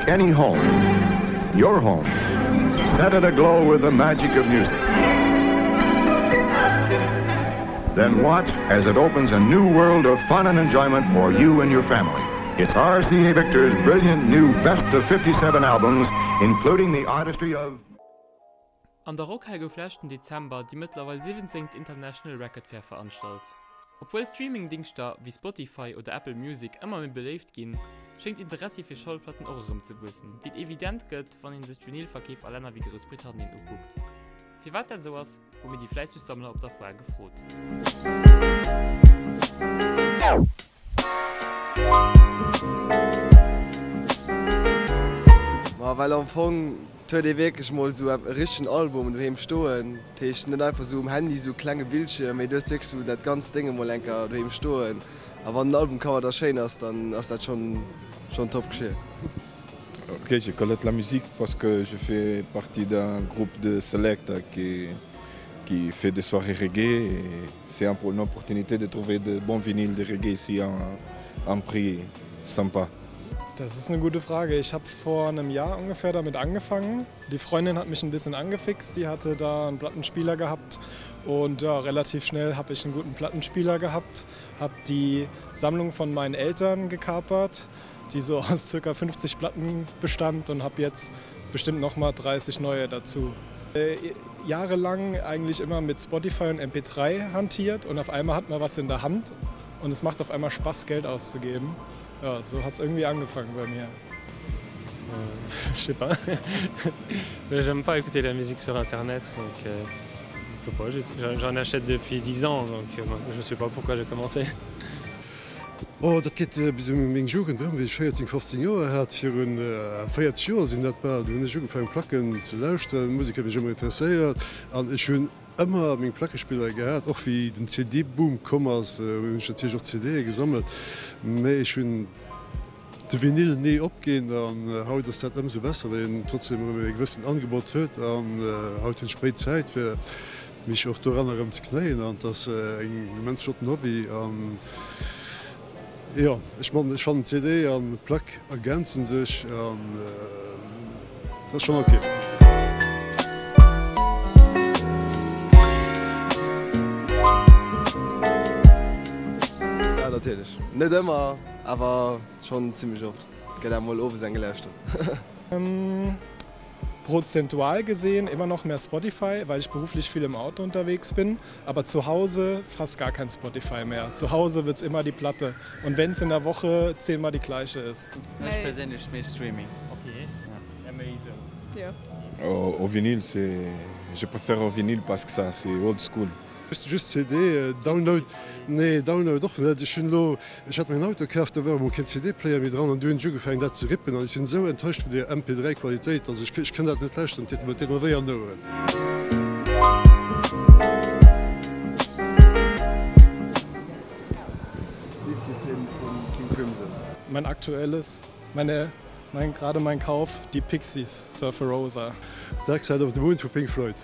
Take any home, your home, set it aglow with the magic of music. Then watch as it opens a new world of fun and enjoyment for you and your family. It's RCA Victor's brilliant new Best of 57 albums, including the artistry of An der Rockhal gouf leschten Dezember déi mëttlerweil 17. International Record Fair veranstalt. Obwuel Streaming-Dingschter wéi Spotify oder Apple Music ëmmer méi beléift ginn, schéngt d'Interessi fir Schallplatten och erëm ze wuessen, wéi et evident gëtt, wann ee sech d'Vinylverkeef a Länner wéi Groussbritannien ukuckt. Firwat dat esou ass, hu mir déi fläisseg Sammler op der Foire gefrot. Ma well am Fong et huet ee wierklech mol esou e richtegen Album doheem stoen, dat heescht net einfach esou um Handy esou e klenge Bildschierm, mee du hues wierklech esou dat ganzt Déng emol eng Kéier doheem stoen a wann den Albumcover da schéin ass, dann ass dat schonn schonn top Geschier. Ok, je collecte la musique parce que je fais partie d'un groupe de selecta qui qui fait des soirées reggae et c'est une opportunité de trouver de bons vinyles de reggae ici à un prix sympa. Das ist eine gute Frage. Ich habe vor einem Jahr ungefähr damit angefangen. Die Freundin hat mich ein bisschen angefixt, die hatte da einen Plattenspieler gehabt und ja, relativ schnell habe ich einen guten Plattenspieler gehabt, habe die Sammlung von meinen Eltern gekapert, die so aus ca. 50 Platten bestand und habe jetzt bestimmt noch mal 30 neue dazu. Äh, jahrelang eigentlich immer mit Spotify und MP3 hantiert und auf einmal hat man was in der Hand und es macht auf einmal Spaß Geld auszugeben. Ja, so hat es irgendwie angefangen bei mir. Euh, je sais pas. J'aime pas écouter la musique sur internet donc euh, je sais pas, j'en achète depuis 10 ans donc euh, je sais pas pourquoi j'ai commencé. Oh, dat geet bis u meng Jugend erëm, wéi ech 14, 15 Joer hat. Virun 40 Joer sinn dat bal. Du hunn ech ugefaangen Placken ze lauschteren. Musek huet mech ëmmer interesséiert an ech hunn ëmmer meng Plackespiller gehat. Och wéi den CD-Boom komm ass, hunn ech natierlech och CDe gesammelt. Mä ech hunn de Vinyl ni opginn an haut ass dat ëmsou besser, well een trotzdem erëm e gewëssent Angebot huet. An haut hunn ech méi Zäit fir mech och doranner erëm ze knéien an et ass eng immens flotten Hobby an jo ech man ech fannen CD an Plack ergänzen sech an dat ass schonn ok. Ja natierlech, net ëmmer awer schonn zimmlech oft gëtt awer mol owes eng gelauschtert. Prozentual gesehen immer noch mehr Spotify, weil ich beruflich viel im Auto unterwegs bin, aber zu Hause fast gar kein Spotify mehr. Zu Hause wird's immer die Platte und wenn's in der Woche zehnmal die gleiche ist. Ech perséinlech méi Streaming. Ok, ja méi esou. Jo. Au vinyle c'est je préfère au vinyle parce que ça c'est old school. Just CD, Download, nee Download och net. Ech hunn elo, ech hat mir en Auto kaf, do war emol keen CD-Player méi dran an du hunn ech ugefaangen dat ze rippen an ech sinn esou enttäuscht vun deer MP3 Qualitéit, also ech ech kënn dat net lauschteren, et deet mer wéi an den Oueren. Discipline vun King Crimson. Mein aktuelles, meine, mein, gerade mein Kauf, die Pixies, Surfer Rosa. Dark Side of the Moon vu Pink Floyd.